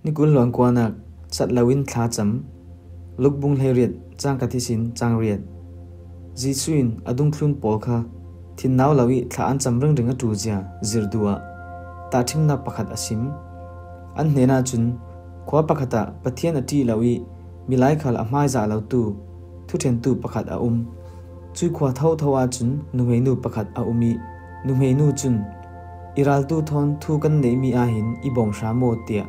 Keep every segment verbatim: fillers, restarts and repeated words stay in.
Nikul luankuanak cat loin thlacam. Luk bung hleiriat, cang khat ihsin cang riat. Jesuh in a dungthlun pawl kha thinnau lo ih thla an cam ringring a ṭulzia zirh duh ah tahṭhimnak pakhat a sim. An hnenah cun khua pakhat ah Pathian a ṭih lo ih milai khal a hmaizah lotu thuṭhentu pakhat a um. Cui khua thotho ahcun nuhmeinu pakhat a um ih nuhmeinu cun, "I raltu thawn thu kan neihmi ahhin i bawm hra maw?" tiah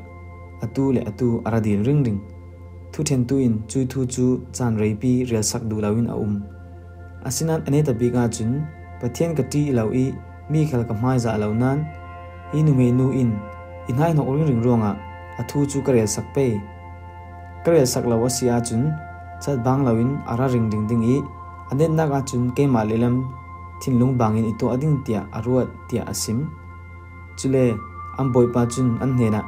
atu le atu a ra dil ringring. Thuṭhentu in cui thu cu caan reipi relsak duh loin a um. Asinain a netabik ahcun Pathian ka ṭih lo ih mi khal ka hmaizah lo nain, hi nuhmeinu in i hnaihnok ringring ruangah a thu cu ka relsak pei. Ka relsak lo a si ahcun cat bang loin a ra ringring ding ih a netnak ahcun keimah lehlam thinlung bangin i tuah ding tiah a ruat, tiah a sim. Cule an Bawipa cun an hnenah,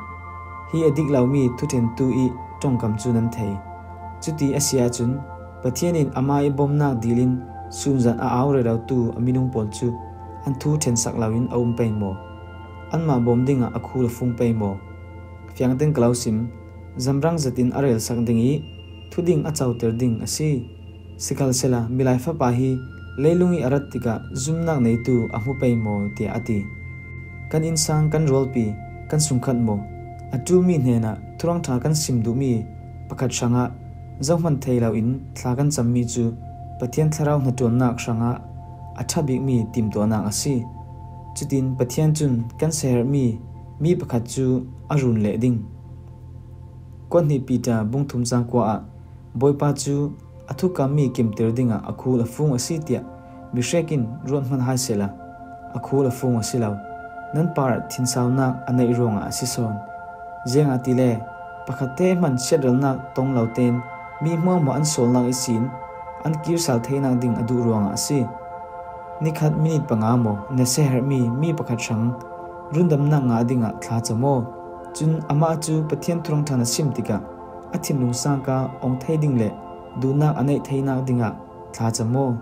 "Hi a dik lomi thuṭhentu ih ṭongkam cu nan thei. Cuti a si ahcun Pathian in amah ih bawmnak dilin sunzan a au rerotu a minung pawl cu an thu ṭhensak loin a um pei maw? Anmah bawm dingah a khul a fung pei maw? Fiangten ka lo sim, zamrang zetin a relsak ding ih thuding a coter ding a si. Sikhalsehla Milai Fapa hi leilung ih a rat tikah zumnak neitu a hmu pei maw?" tiah a ti. Kan innsang, kan rualpi, kan sungkhat maw, a ṭulmi hnenah thurang ṭha kan sim duhmi pakhat hrangah zohman thei loin thla kan cammi cu Pathian Thlarau hnaṭuannak hrangah a ṭha bikmi timtuahnak a si. Cutin Pathian cun kan siaherhmi mi pakhat cu a run leh ding. Kuat hnih Peter bung thum cang kua ah Bawipa cu a thukammi kimter dingah a khul a fung a si tiah mihrek in ruat hman hai sehla, a khul a fung a si lo. Nan parah thinsaunak a neih ruangah a si sawn. Ziangahtile pakhatte hman siatralnak tong lo tein mi hmuahhmuah an sawlnak ihsin an kir sal theinak ding a duh ruangah a si. Nikhat minit panga maw na siaherhmi mi pakhat hrang rundamnak ngah dingah thla cam aw. Cun amah cu Pathian thurang ṭha na sim tikah a thinlung sangka ong thei ding le duhnak a neih theinak dingah thla cam aw.